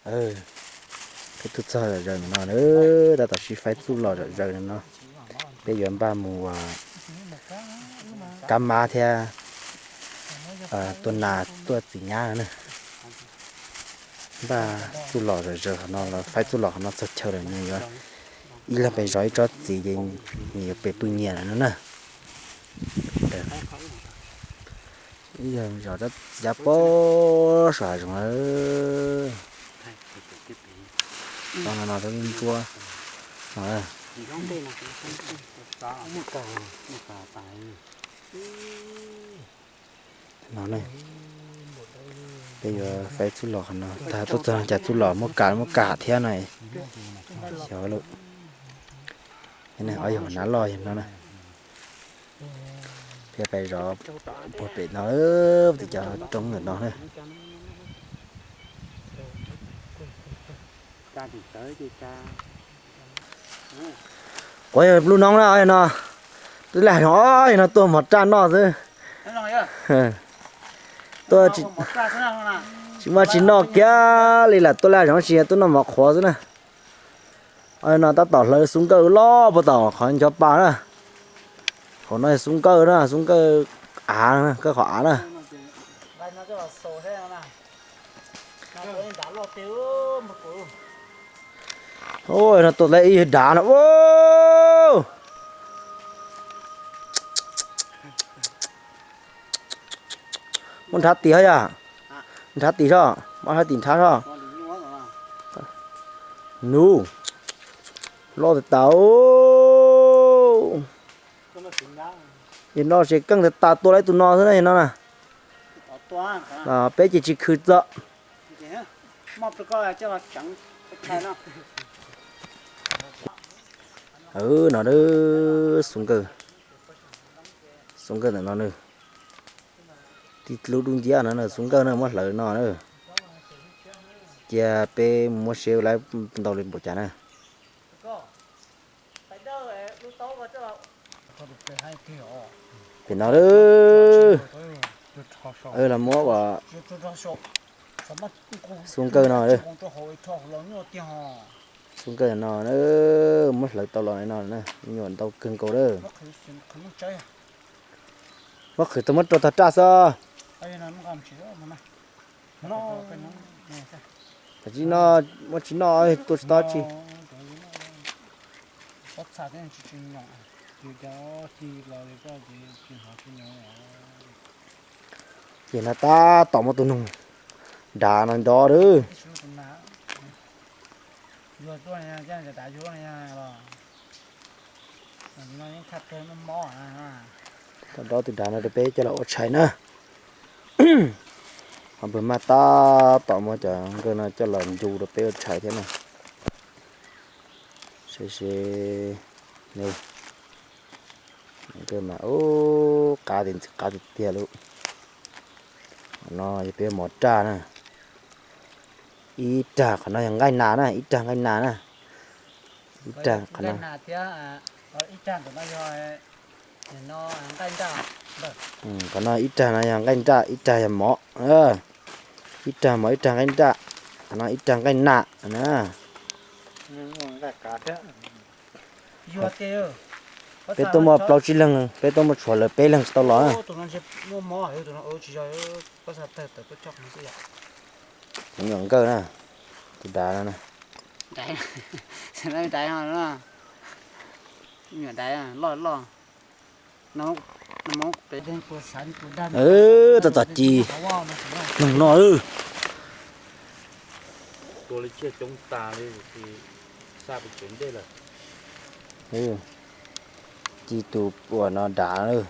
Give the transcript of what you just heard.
Peb tuaj txog zom zaws no na, tab tom sib faib txuj lom zom zaws no no. Peb yuav npaj mus ua kab mab thiab tua nas tuaj txiv nyab no na. Npaj txuj lom zom zaws qhov no los faib txuj lom qhov no txog chaw lawm nws yuav ib leeg pes zov ib tsob txiv ces nws yuav pes pw nyias lawm no na. Ib yog zov tsob txiv nyab pob saum hav zoov lawm. Tsob no no tsob ntsuab no. No ne, peb yuav faib txuj lom qhov no tag tuaj txog cas txuj lom muaj kam muaj kam thiab no. Xyov lawm, ob yog nab loj yog no na. Peb pais zov puag pem no, tim cov roob ntawm no na. Quav yog lub noob na, no twb lag zoov, no tuaj mov raj noj xwb. Tuaj tsis muaj tsis noj kiag li lam tuaj lag zoov tsis tuaj noj mov qhuav xwb na. No tab tom hlawv xub nkawj loj puag tom qhov ncho pa na. Hauv no xub nkawj na, xub nkawj av, nkawj qhov av na. No tuaj tau ib dav no. Muab nrhav tim hov yom, nrhav tim soj, muab nrhav tim nrhav soj. Nub, loj tas tas. Yog no tsev keej tas tas tua lawm tus no xwb na, yog no na. Peb ces tsis khwv txog. No xub nkawj, xub nkawj ntawm no na. Tib lub dub nciab no na, xub nkawj na muab hlawv no na. Cia peb muab seb lawv ntau li npaum cas na. Pem no los muab xub nkawj no, xub nkawj no muab hlawv tau los no, me nyuam ntau kawg nkaus lawm. Muab qhwv tau muab rau tog raj xwb. Tam sim no muab tsis noj, tua tsis tau tsi. Ces no tab tom muaj tus noog dav no nrov lawm. Tau nrov tus dav no rau peb coj los ua tshais na. Ho npawg Maj tab tom muab cov nkawj no coj los ncu rau peb ua tshais thiab na. Seb seb, nkawj mas ub, qab tiag ntxim qab tiag tiag lauj. No yog peb mov raj na. Ib rag qhov no yog nqaij nas na, ib rag nqaij nas na. Ib rag qhov no. Qhov no ib rag no yog nqaij nraj, ib rag yog mov. Ib rag mov ib rag nqaij nraj. Qhov no ib rag nqaij nas na. Peb tuaj muaj plaub tsib leeg, peb tuaj muaj tshuav lawv peb leeg tsis tau los na. Tus nyuam nkawj na, tus dav no na. Tab tom ci noog no. Ci tus uas no dav lawm.